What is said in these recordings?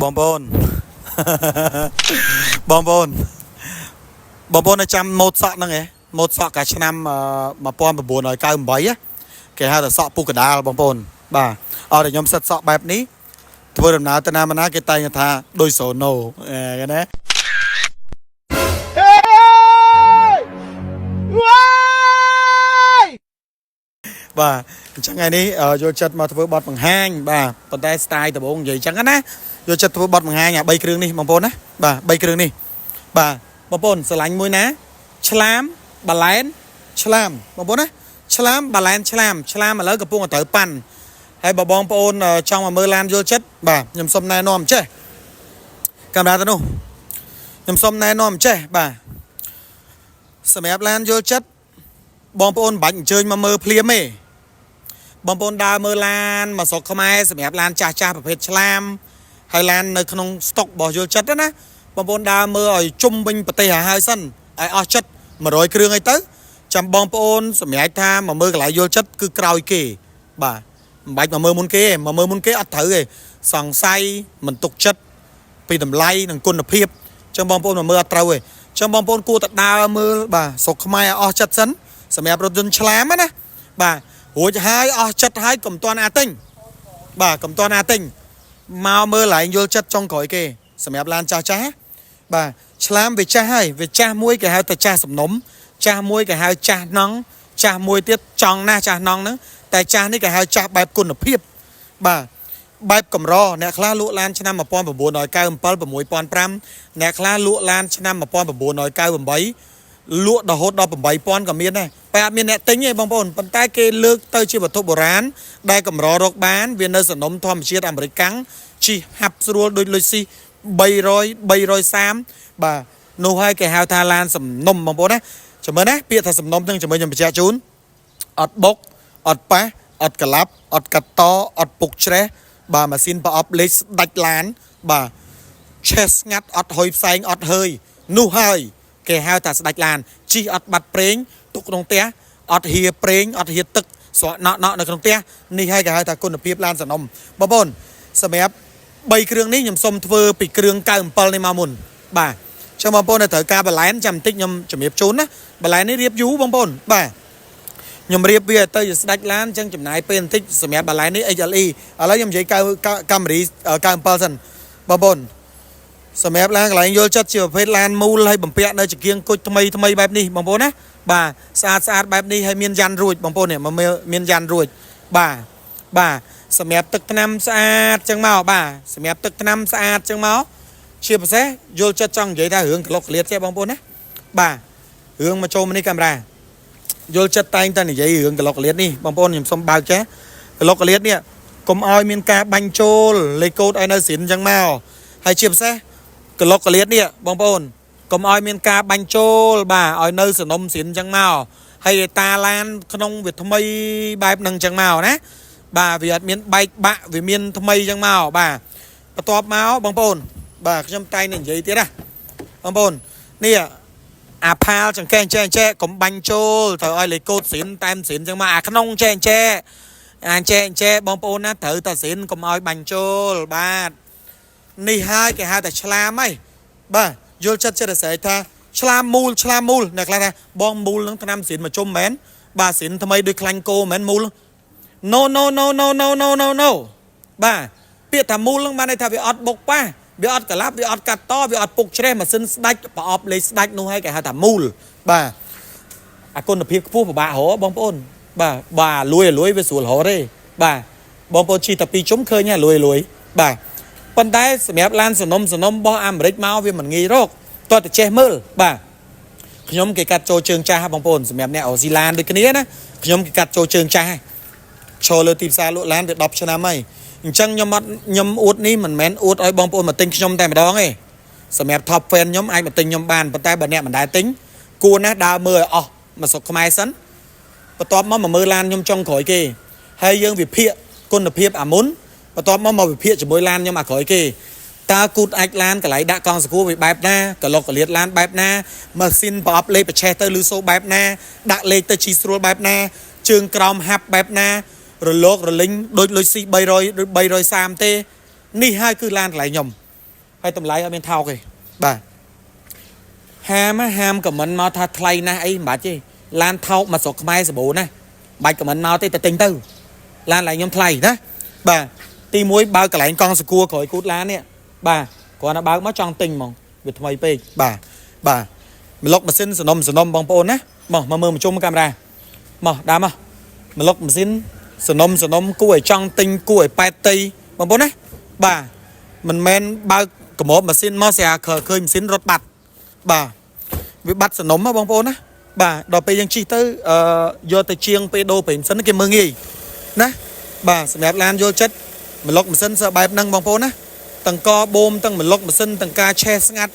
បងប្អូន បងប្អូនបងប្អូននៅចាំម៉ូតសក់ហ្នឹងឯងម៉ូតសក់កាលឆ្នាំ1998ណាគេហៅថាសក់ពុះកដាលបងប្អូនបាទអត់តែខ្ញុំសិតសក់បែបនេះធ្វើដំណើរទៅណាមកណាគេតែងតែថាដូចសូណូអេគេណា បាទអញ្ចឹងថ្ងៃនេះយល់ចិត្តមកធ្វើបទបង្ហាញបាទប៉ុន្តែ style ដំបូងនិយាយអញ្ចឹងណាយល់ចិត្តធ្វើបទបង្ហាញអា3គ្រឿងនេះបងប្អូនណាបាទ3គ្រឿងនេះបាទបងប្អូនស្រឡាញ់មួយណាឆ្លាមបាឡែនឆ្លាមបងប្អូនណាឆ្លាមបាឡែនឆ្លាមឆ្លាមឥឡូវកំពុងតែត្រូវប៉ាន់ហើយបើបងប្អូនចង់មកមើលឡានយល់ចិត្តបាទខ្ញុំសុំណែនាំចេះកាមេរ៉ាទៅនោះខ្ញុំសុំណែនាំចេះបាទសម្រាប់ឡានយល់ចិត្តបងប្អូនមិនបាច់អញ្ជើញមកមើលភ្លាមទេ បងប្អូនដើរមើលឡានមកស្រុកខ្មែរសម្រាប់ឡានចាស់ចាស់ប្រភេទឆ្លាមហើយឡាននៅក្នុងស្តុករបស់យល់ចិត្តណាបងប្អូនដើរមើលឲ្យជុំវិញប្រទេសឲ្យហើយសិនឲ្យអស់ចិត្ត100គ្រឿងអីទៅចាំបងប្អូនសម្រាប់ថាមកមើលកន្លែងយល់ចិត្តគឺក្រោយគេបាទមិនបាច់មកមើលមុនគេទេមកមើលមុនគេអត់ត្រូវទេសង្ស័យមិនទុកចិត្តពីតម្លៃនិងគុណភាពចឹងបងប្អូនមកមើលអត់ត្រូវទេចឹងបងប្អូនគួរតែដើរមើលបាទស្រុកខ្មែរឲ្យអស់ចិត្តសិនសម្រាប់រថយន្តឆ្លាមណាបាទ រួចហើយអស់ចិត្តហើយកុំតន់អាទិញបាទកុំតន់អាទិញមកមើលឡើងយល់ចិត្តចុងក្រោយគេសម្រាប់ឡានចាស់ចាស់បាទឆ្លាមវាចាស់ហើយវាចាស់មួយគេហៅតែចាស់សំណុំចាស់មួយគេហៅចាស់ណង់ចាស់មួយទៀតចង់ណាស់ចាស់ណង់ហ្នឹងតែចាស់នេះគេហៅចាស់បែបគុណភាពបាទបែបកម្រអ្នកខ្លះលក់ឡានឆ្នាំ1997 6500អ្នកខ្លះលក់ឡានឆ្នាំ1998 លក់រហូតដល់8000ក៏មានដែរតែអត់មានអ្នកទិញទេបងប្អូនប៉ុន្តែគេលើកទៅជាវត្ថុបុរាណដែលកម្ររកបានវានៅសនំធម្មជាតិអាមេរិកកាំងជិះហាប់ស្រួលដូចលុយស៊ី300 330បាទនោះហើយគេហៅថាឡានសំណុំបងប្អូនណាចាំមើលណាពាក្យថាសំណុំហ្នឹងចាំមើលខ្ញុំបញ្ជាក់ជូនអត់បុកអត់ប៉ះអត់ក្លាប់អត់កាត់តអត់ពុកច្រេះបាទម៉ាស៊ីនប្រអប់លេខស្ដាច់ឡានបាទ ឆេះស្ងាត់អត់ហុយផ្សែងអត់ហើយនោះហើយគេហៅថាស្ដាច់ឡានជីអត់បាត់ប្រេងទុកក្នុងផ្ទះអត់ហៀប្រេងអត់ហៀទឹកស្រក់ណក់ណក់នៅក្នុងផ្ទះនេះហើយគេហៅថាគុណភាពឡានសនំបងប្អូនសម្រាប់3គ្រឿងនេះខ្ញុំសុំធ្វើពីគ្រឿង97នេះមកមុនបាទចឹងបងប្អូននៅត្រូវការបលែនចាំបន្តិចខ្ញុំជំរាបជូនណាបលែននេះរៀបយូរបងប្អូនបាទខ្ញុំរៀបវាទៅជាស្ដាច់ឡានចឹងចំណាយពេលបន្តិចសម្រាប់បលែននេះ XLE ឥឡូវខ្ញុំនិយាយ9កាមេរី97សិនបងប្អូន សម្រាប់ឡានកន្លែងយល់ចិត្តជាប្រភេទឡានមូលហើយបំពាក់នៅចង្គៀងគុជថ្មីថ្មីបែបនេះបងប្អូនណាបាទស្អាតស្អាតបែបនេះហើយមានយ៉ាន់រួចបងប្អូននេះមកមានយ៉ាន់រួចបាទបាទសម្រាប់ទឹកថ្នាំស្អាតចឹងមកបាទសម្រាប់ទឹកថ្នាំស្អាតចឹងមកជាពិសេសយល់ចិត្តចង់និយាយថារឿងក្លុកក្លៀតទេបងប្អូនណាបាទរឿងមកចូលមកនេះកាមេរ៉ាយល់ចិត្តតែងតែនិយាយរឿងក្លុកក្លៀតនេះបងប្អូនខ្ញុំសុំបើកចេះក្លុកក្លៀតនេះកុំឲ្យមានការបាញ់ចូលលេខកូដឲ្យនៅស្រិនចឹងមកហើយជាពិសេស ក្លុកកលៀតនេះបងប្អូនកុំឲ្យមានការបាញ់ចូលបាទឲ្យនៅសនំសិនចឹងមកហើយឯតាឡានក្នុងវាថ្មីបែបហ្នឹងចឹងមកណាបាទវាអត់មានបែកបាក់វាមានថ្មីចឹងមកបាទបន្ទាប់មកបងប្អូនបាទខ្ញុំតែងតែនិយាយទៀតណាបងប្អូននេះអាផាលចង្កេះចែចែកុំបាញ់ចូលត្រូវឲ្យលេខកូដសិនតែមសិនចឹងមកអាក្នុងចែចែអាចែចែបងប្អូនណាត្រូវតែសិនកុំឲ្យបាញ់ចូលបាទ នេះហើយគេហៅថាឆ្លាមហើយបាទយល់ចិត្តចិត្តស្រែកថាឆ្លាមមូលឆ្លាមមូលអ្នកខ្លះថាបងមូលនឹងថ្នាំស៊ីនមកជុំមែនបាទស៊ីនថ្មីដូចខ្លាញ់គោមែនមូល No, no, no, no, no, no, no, no បាទពាក្យថាមូលនឹងបានន័យថាវាអត់បុកប៉ះវាអត់ក្លាប់វាអត់កាត់តវាអត់ពុកច្រេះម៉ាស៊ីនស្ដាច់ប្រអប់លេខស្ដាច់នោះហើយគេហៅថាមូលបាទអាគុណភាពខ្ពស់ពិបាករកបងប្អូនបាទបាទលួយលួយវាស្រួលរកទេបាទបងប្អូនជីតែពីរជុំឃើញហើយលួយលួយបាទ ប៉ុន្តែសម្រាប់ឡានសនំសនំរបស់អាមេរិកមកវាមិនងាយរកតោះតែចេះមើលបាទខ្ញុំគេកាត់ចូលជើងចាស់បងប្អូនសម្រាប់អ្នកអូស៊ីឡានដូចគ្នាណាខ្ញុំគេកាត់ចូលជើងចាស់ឈរលើទីផ្សារលក់ឡានវា10ឆ្នាំហើយអញ្ចឹងខ្ញុំអត់ខ្ញុំអួតនេះមិនមែនអួតឲ្យបងប្អូនមកទិញខ្ញុំតែម្ដងទេសម្រាប់ top fan ខ្ញុំអាចមកទិញខ្ញុំបានប៉ុន្តែបើអ្នកមិនដែលទិញគួរណាស់ដើរមើលឲ្យអស់មកស្រុកខ្មែរសិនបន្ទាប់មកមកមើលឡានខ្ញុំចុងក្រោយគេហើយយើងវិភាគគុណភាពអាមុនបន្ទាប់មកមកវិភាគជាមួយឡានខ្ញុំអាក្រោយគេតើគូតអាចឡានកន្លែងដាក់កង់សកួរវាបែបណាកលុកកលៀតឡានបែបណាម៉ាស៊ីនប្រអប់លេខប្រឆេះទៅលឺសូបែបណាដាក់លេខទៅជីស្រួលបែបណាជើងក្រោមហាប់បែបណារលករលិញដូចលុយស៊ី300 330ទេនេះហើយគឺឡានកន្លែងខ្ញុំ ហើយតម្លៃអត់មានថោកទេបាទហាមហាម comment មកថាថ្លៃណាស់អីមិនបាច់ទេឡានថោកមកស្រុកខ្មែរសម្បូរណាស់បាច់ comment មកទេតែទិញទៅឡានឡើងខ្ញុំថ្លៃណាបាទទី1បើកកន្លែងកង់សកួរក្រោយគូតឡាននេះបាទគ្រាន់តែបើកមកចង់ទិញហ្មងវាថ្មីពេកបាទបាទម្លុកម៉ាស៊ីនសនំសនំបងប្អូនណាមកមកមើលមកជុំកាមេរ៉ាមកដើមមកម្លុកម៉ាស៊ីនសនំសនំគួរឲ្យចង់ទិញគួរឲ្យប៉ែតតីបងប្អូនណាបាទមិនមែនបើកកម្របម៉ាស៊ីនមកស្រាឃើញម៉ាស៊ីនរត់បាត់បាទវាបាត់សនំហ៎បងប្អូនណាបាទដល់ពេលយើងជិះទៅអឺយកទៅជាងពេលដូរប្រេងម៉ាស៊ីនគេមើលងាយណាបាទសម្រាប់ឡានយល់ចិត្តម្លុកម៉ាស៊ីនសើបែបហ្នឹងបងប្អូនណាទាំងកបូមទាំងម្លុកម៉ាស៊ីនទាំងការឆេះស្ងាត់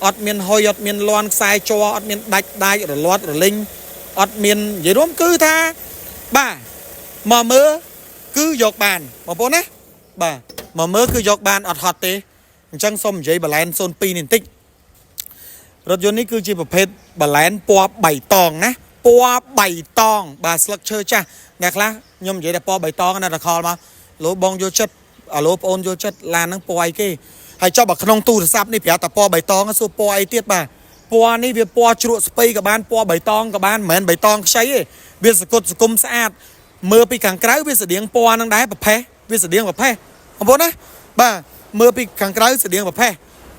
អត់មានហុយអត់មានលន់ខ្សែជ័រអត់មានដាច់ដាយរលាត់រលីងអត់មាននិយាយរួមគឺថាបាទមកមើលគឺយកបានបងប្អូនណាបាទមកមើលគឺយកបានអត់ហត់ទេអញ្ចឹងសូមនិយាយបលែន02នេះបន្តិចរថយន្តនេះគឺជាប្រភេទបលែនពណ៌បៃតងណាពណ៌បៃតងបាទស្លឹកឈើចាស់អ្នកខ្លះខ្ញុំនិយាយតែពណ៌បៃតងណារខលមកលោបងយល់ចិត្តអាឡូបងអូនយល់ចិត្តឡានហ្នឹងពណ៌អីគេហើយចុះបើក្នុងទូរស័ព្ទនេះប្រាប់តែពណ៌បៃតងសួរពណ៌អីទៀតបាទពណ៌នេះវាពណ៌ជ្រក់ស្ពៃក៏បានពណ៌បៃតងក៏បានមិនមែនបៃតងខ្ចីទេវាសកុតសគុំស្អាតមើលពីខាងក្រៅវាស្តៀងពណ៌ហ្នឹងដែរប្រផេះវាស្តៀងប្រផេះបងប្អូនណាបាទមើលពីខាងក្រៅស្តៀងប្រផេះ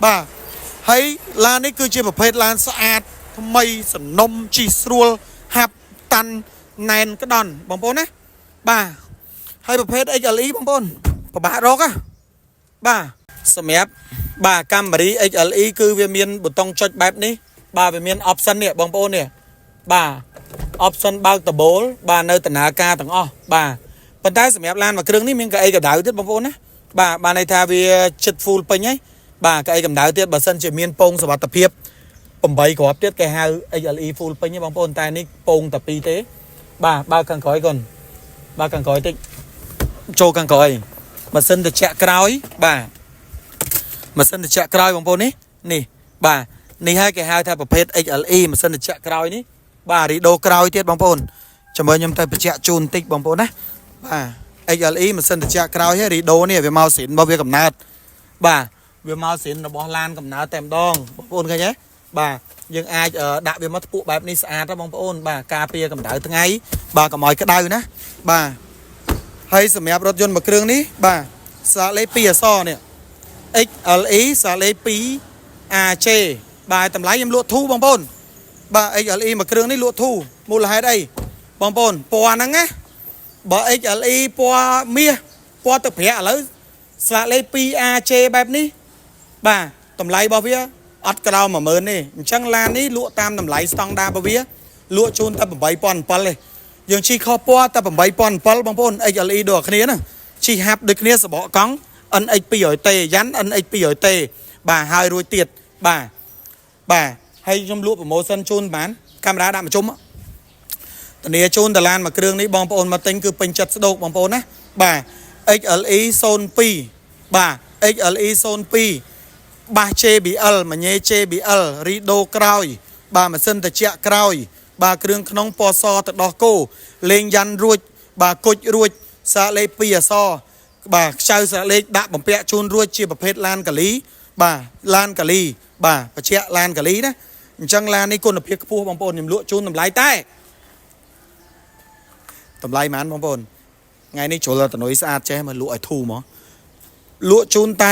បាទហើយឡាននេះគឺជាប្រភេទឡានស្អាតថ្មីសនំជីស្រួលហាប់តាន់ណែនក្ដន់បងប្អូនណាបាទហើយប្រភេទ XLE បងប្អូនពិបាករកហ៎បាទសម្រាប់បាទ Camry XLE គឺវាមានប៊ូតុងចុចបែបនេះបាទវាមាន option នេះបងប្អូននេះបាទ option បើកដបូលបាទនៅដំណើរការទាំងអស់បាទប៉ុន្តែសម្រាប់ឡានមួយគ្រឿងនេះមានកៅអីកម្ដៅទៀតបងប្អូនណាបាទបានន័យថាវាជិត full ពេញហើយបាទកៅអីកម្ដៅទៀតបើសិនជាមានពងសុវត្ថិភាព8គ្រាប់ទៀតគេហៅ XLE full ពេញទេបងប្អូនតែនេះពងតែ2ទេបាទបើកខាងក្រោយកូនបើកខាងក្រោយតិចចូលខាងក្រោយម៉ាស៊ីនត្រជាក់ក្រោយបាទម៉ាស៊ីនត្រជាក់ក្រោយបងប្អូននេះនេះបាទនេះហើយគេហៅថាប្រភេទ XLE ម៉ាស៊ីនត្រជាក់ក្រោយនេះបាទរីដូក្រោយទៀតបងប្អូនចាំមើលខ្ញុំទៅបញ្ជាក់ជូនបន្តិចបងប្អូនណាបាទ XLE ម៉ាស៊ីនត្រជាក់ក្រោយហើយរីដូនេះវាមកស៊ីនរបស់វាកំណើតបាទវាមកស៊ីនរបស់ឡានកំណើតតែម្ដងបងប្អូនឃើញទេបាទយើងអាចដាក់វាមកថ្ពក់បែបនេះស្អាតណាបងប្អូនបាទការពារកម្ដៅថ្ងៃបាទកុំឲ្យក្ដៅណាបាទហើយសម្រាប់រថយន្តមួយគ្រឿងនេះបាទស្លាកលេខ2អក្សរនេះ XLE ស្លាកលេខ2 AC បាទតម្លៃខ្ញុំលក់ធូរបងប្អូនបាទ XLE មួយគ្រឿងនេះលក់ធូរមូលហេតុអីបងប្អូនពណ៌ហ្នឹងណាបើ XLE ពណ៌មាសពណ៌ទឹកប្រាក់ឥឡូវស្លាកលេខ 2AC បែបនេះបាទតម្លៃរបស់វាអត់ក្រោម10000ទេអញ្ចឹងឡាននេះលក់តាមតម្លៃស្តង់ដាររបស់វាលក់ជូនតែ8007ទេយើងជិះខុសពណ៌តែ8007បងប្អូន XLE ដូចគ្នាហ្នឹងជិះហាប់ដូចគ្នាសបកកង់ NX 200T យ៉ាន់ NX 200T បាទហើយរួចទៀតបាទបាទហើយខ្ញុំលក់ promotion ជូនបានកាមេរ៉ាដាក់មកជុំធានាជូនតឡានមួយគ្រឿងនេះបងប្អូនមកទិញគឺពេញចិត្តស្ដោកបងប្អូនណាបាទ XLE 02បាទ XLE 02បាស JBL មញ៉េ JBL រីដូក្រោយ បាទម៉ាស៊ីនត្រជាក់ក្រោយ បាទគ្រឿងក្នុងពណ៌សទៅដោះគោលេងយ៉ាន់រួច បាទគុជរួចសាកលេខ2អក្សរបាទខ្ចៅសាកលេខដាក់បំពាក់ជូនរួចជាប្រភេទឡានកាលីបាទឡានកាលីបាទបញ្ជាក់ឡានកាលីណាអញ្ចឹងឡាននេះគុណភាពខ្ពស់បងប្អូនខ្ញុំលក់ជូនតម្លៃតែតម្លៃប៉ុន្មានបងប្អូនថ្ងៃនេះជ្រុលតនុយស្អាតចេះមកលក់ឲ្យធូរមកលក់ជូនតែ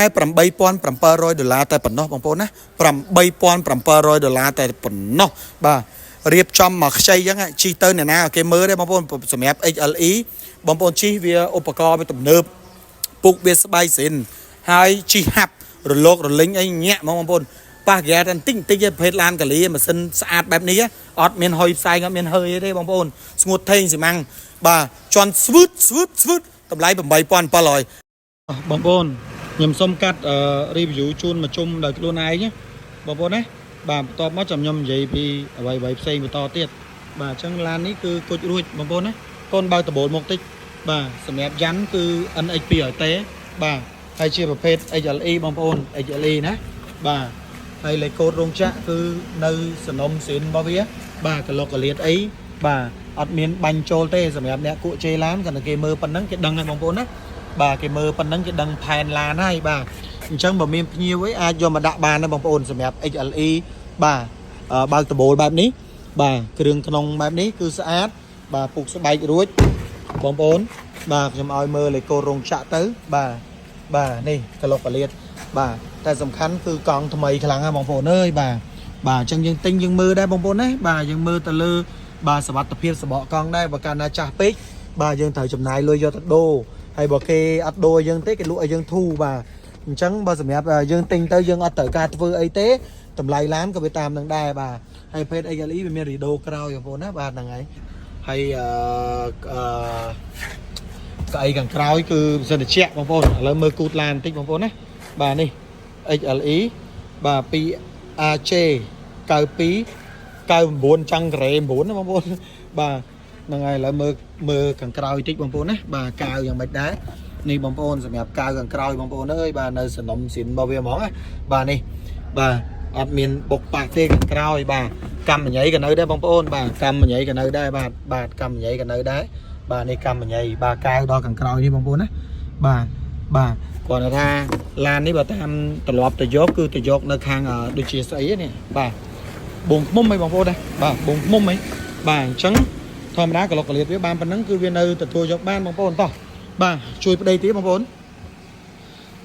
8700ដុល្លារតែប៉ុណ្ណោះបងប្អូនណា8700ដុល្លារតែប៉ុណ្ណោះបាទរៀបចំមកខ្ចីអញ្ចឹងជិះទៅអ្នកណាគេមើលទេបងប្អូនសម្រាប់ XLE បងប្អូនជិះវាឧបករណ៍វាទំនើបពុកវាស្បែកសិនហើយជិះហាប់រលករលិញអីញាក់ហ្មងបងប្អូនប៉ះហ្គាតែបន្តិចបន្តិចទេប្រភេទឡានកលីម៉ាស៊ីនស្អាតបែបនេះអត់មានហុយផ្សែងអត់មានហើយទេបងប្អូនស្ងួតថេងស៊ីម៉ាំងបាទជន់ស្វឺតស្វឺតស្វឺតតម្លៃ8700បងប្អូនខ្ញុំសុំកាត់ review ជូនមកជុំដោយខ្លួនឯងណាបងប្អូនណាបាទបន្ទាប់មកចាំខ្ញុំនិយាយពីអ្វីៗផ្សេងបន្តទៀតបាទអញ្ចឹងឡាននេះគឺគុជរួចបងប្អូនណាកូនបើកដបូលមកតិចបាទសម្រាប់យ៉ាន់គឺ NX 200T បាទហើយជាប្រភេទ XLE បងប្អូន XLE ណាបាទហើយលេខកូដរោងចក្រគឺនៅសនំស៊ីនរបស់វាបាទកលុកកលៀតអីបាទអត់មានបាញ់ចូលទេសម្រាប់អ្នកគក់ជេឡានគាត់តែគេមើលប៉ុណ្ណឹងគេដឹងហើយបងប្អូនណាបាទគេមើលប៉ុណ្ណឹងគេដឹងផែនឡានហើយបាទ អញ្ចឹងបើមានភ្ញៀវអីអាចយកមកដាក់បានដែរបងប្អូនសម្រាប់ XLE បាទបើកដបូលបែបនេះបាទគ្រឿងក្នុងបែបនេះគឺស្អាតបាទពុកស្បែករួចបងប្អូនបាទខ្ញុំឲ្យមើលលេខកូដរោងចក្រទៅបាទបាទនេះក្លុកកលៀតបាទតែសំខាន់គឺកង់ថ្មីខ្លាំងណាស់បងប្អូនអើយបាទបាទអញ្ចឹងយើងទិញយើងមើលដែរបងប្អូនណាបាទយើងមើលទៅលើបាទសវត្ថភាពសបកកង់ដែរបើកាលណាចាស់ពេកបាទយើងត្រូវចំណាយលុយយកទៅដូរហើយបើគេអត់ដូរឲ្យយើងទេគេលក់ឲ្យយើងធូរបាទអញ្ចឹងបើសម្រាប់យើងទិញទៅយើងអត់ត្រូវការធ្វើអីទេតម្លៃឡានក៏វាតាមនឹងដែរបាទហើយភេទ XLE វាមានរីដូក្រោយបងប្អូនណាបាទហ្នឹងហើយហើយអឺអឺ ស្អីខាងក្រោយគឺម៉ាស៊ីនត្រជាក់បងប្អូនឥឡូវមើលគូតឡានបន្តិចបងប្អូនណាបាទនេះ XLE បាទ 2AJ 92 99ចង់ការ៉េ9ណាបងប្អូនបាទហ្នឹងហើយឥឡូវមើលមើលខាងក្រោយតិចបងប្អូនណាបាទកាវយ៉ាងម៉េចដែរនេះបងប្អូនសម្រាប់កាវខាងក្រោយបងប្អូនអើយបាទនៅសំណុំស៊ីនរបស់វាហ្មងណាបាទនេះបាទអត់មានបុកប៉ះទេខាងក្រោយបាទកម្មញ៉ៃក៏នៅដែរបងប្អូនបាទកម្មញ៉ៃក៏នៅដែរបាទបាទកម្មញ៉ៃក៏នៅដែរបាទនេះកម្មញ៉ៃបាទកាវដល់ខាងក្រោយនេះបងប្អូនណាបាទបាទគាត់ថាឡាននេះបើតាមត្រឡប់ទៅយកគឺទៅយកនៅខាងដូចជាស្អីនេះបាទ បងឃ្មុំអីបងប្អូនដែរបាទបងឃ្មុំអីបាទអញ្ចឹងធម្មតាក្លុកកលៀតវាបានប៉ុណ្ណឹងគឺវានៅទទួលយកបានបងប្អូនតោះបាទជួយប្តីទៀតបងប្អូន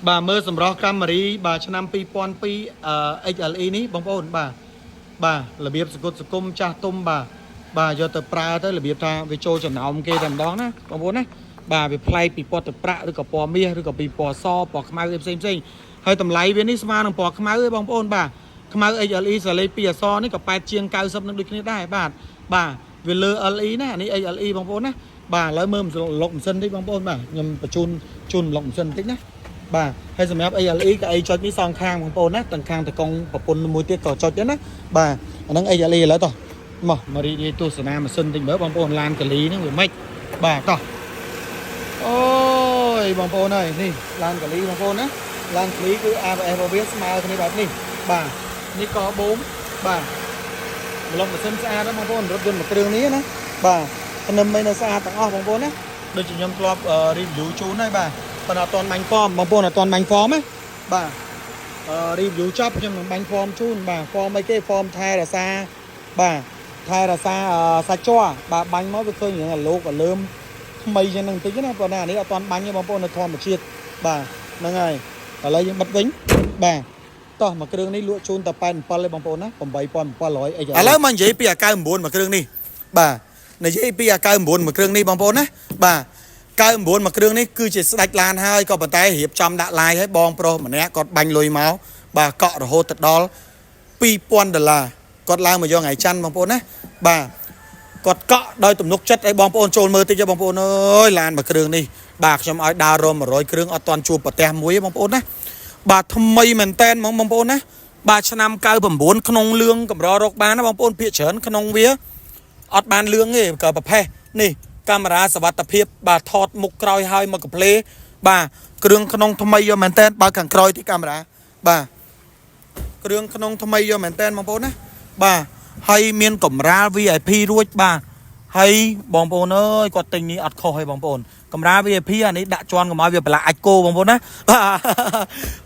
បាទមើលសម្រស់កាមេរីបាទឆ្នាំ2002 XLE នេះបងប្អូនបាទបាទរបៀបសគុតសគុំចាស់ទុំបាទបាទយកទៅប្រើទៅរបៀបថាវាចូលចំណោមគេតែម្ដងណាបងប្អូនណាបាទវាប្លែកពីពណ៌ទឹកប្រាក់ឬក៏ពណ៌មាសឬក៏ពីពណ៌សពណ៌ខ្មៅអីផ្សេងផ្សេងហើយតម្លៃវានេះស្មើនឹងពណ៌ខ្មៅឯងបងប្អូនបាទខ្មៅ XLE សាលេ2អក្សរនេះក៏8ជាង90នឹងដូចគ្នាដែរបាទបាទវាលើ LE ណានេះ XLE បងប្អូនណាបាទឥឡូវមើលលុកម៉ាស៊ីនតិចបងប្អូនបាទខ្ញុំបញ្ជូនជូនលុកម៉ាស៊ីនតិចណាបាទហើយសម្រាប់ XLE ក៏អីចុចនេះសងខាងបងប្អូនណាទាំងខាងតកងប្រពន្ធមួយទៀតក៏ចុចដែរណាបាទអាហ្នឹង XLE ឥឡូវតោះមកមករីករាយទស្សនាម៉ាស៊ីនតិចមើលបងប្អូនឡានកលីហ្នឹងវាម៉េចបាទតោះអូយបងប្អូនអើយនេះឡានកលីបងប្អូនណាឡានកលីគឺ ABS របស់វាស្មើគ្នាបែបនេះបាទនេះកបូមបាទម្លងម៉ាស៊ីនស្អាតណាស់បងប្អូនរថយន្តមួយគ្រឿងនេះណាបាទធ្នឹមអីនៅស្អាតទាំងអស់បងប្អូនណាដូចជាខ្ញុំធ្លាប់ review ជូនហើយបាទប៉ុន្តែអត់ទាន់បាញ់ form បងប្អូនអត់ទាន់បាញ់ form ណាបាទ review ចប់ខ្ញុំនឹងបាញ់ form ជូនបាទ form អីគេ form ថែរក្សាបាទថែរក្សាសាច់ជ័របាទបាញ់មកវាឃើញរឿងអាលោកអាលើមថ្មីជាងនឹងបន្តិចណាប៉ុន្តែអានេះអត់ទាន់បាញ់ទេបងប្អូននៅធម្មជាតិបាទហ្នឹងហើយឥឡូវយើងបិទវិញបាទតោះមួយគ្រឿងនេះលក់ជូនតែ87ទេបងប្អូនណា8700អីឥឡូវមកនិយាយពីអា99មួយគ្រឿងនេះបាទនិយាយពីអា99មួយគ្រឿងនេះបងប្អូនណាបាទ99មួយគ្រឿងនេះគឺជាស្ដេចឡានហើយក៏ប៉ុន្តែរៀបចំដាក់ឡាយឲ្យបងប្រុសម្នាក់គាត់បាញ់លុយមកបាទកក់រហូតទៅដល់2000ដុល្លារគាត់ឡើងមកយកថ្ងៃច័ន្ទបងប្អូនណាបាទគាត់កក់ដោយទំនុកចិត្តឲ្យបងប្អូនចូលមើលតិចបងប្អូនអើយឡានមួយគ្រឿងនេះបាទខ្ញុំឲ្យដើររម100គ្រឿងអត់ទាន់ជួបប្រទះមួយទេបងប្អូនណាបាទថ្មីមែនតែនហ្មងបងប្អូនណាបាទឆ្នាំ99ក្នុងលឿងកម្ររកបានណាបងប្អូនភាកច្រើនក្នុងវាអត់បានលឿងទេក៏ប្រផេះនេះកាមេរ៉ាសវត្ថភាពបាទថតមុខក្រោយហើយមកកាផ្លេបាទគ្រឿងក្នុងថ្មីយកមែនតែនបើខាងក្រោយទីកាមេរ៉ាបាទគ្រឿងក្នុងថ្មីយកមែនតែនបងប្អូនណាបាទហើយមានកម្រាល VIP រួចបាទហើយបងប្អូនអើយគាត់ទិញនេះអត់ខុសទេបងប្អូនកម្រាល VIP អានេះដាក់ជន់កុំឲ្យវាប្រឡាក់អាចគោបងប្អូនណាបាទ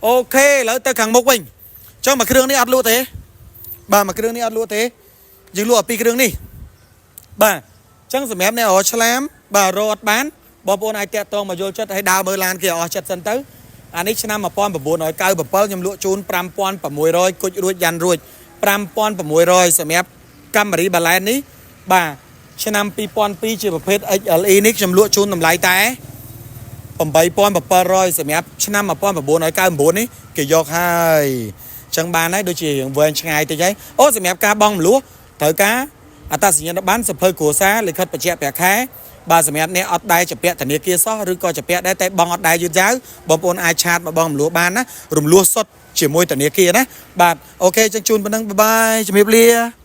OK ឥឡូវទៅខាងមុខវិញចុះមួយគ្រឿងនេះអត់លក់ទេបាទមួយគ្រឿងនេះអត់លក់ទេយើងលក់អាពីរគ្រឿងនេះបាទអញ្ចឹងសម្រាប់អ្នករកឆ្លាមបាទរកអត់បានបងប្អូនអាចតាក់ទងមកយល់ចិត្តឲ្យដើរមើលឡានគេអស់ចិត្តសិនទៅអានេះឆ្នាំ1997ខ្ញុំលក់ជូន5600គុជរួចយ៉ាន់រួច5600សម្រាប់កាមេរីបាឡែននេះបាទឆ្នាំ2002ជាប្រភេទ XLE នេះខ្ញុំលក់ជូនតម្លៃតែ8700សម្រាប់ឆ្នាំ1999នេះគេយកហើយអញ្ចឹងបានហើយដូចជារឿងវែងឆ្ងាយតិចហើយអូសម្រាប់ការបង់មលួសត្រូវការអត្តសញ្ញាណប័ណ្ណសភៅគ្រួសារលិខិតបញ្ជាក់ប្រាក់ខែបាទសម្រាប់អ្នកអត់ដែរជាពាក់ធនាគារសោះឬក៏ជាពាក់ដែរតែបងអត់ដែរយឺតយ៉ាវបងប្អូនអាច chat មកបងមលួសបានណារំលោះសុទ្ធជាមួយធនាគារណាបាទ OK ចឹងជូនប៉ុណ្ណឹង bye bye ជំរាបលា។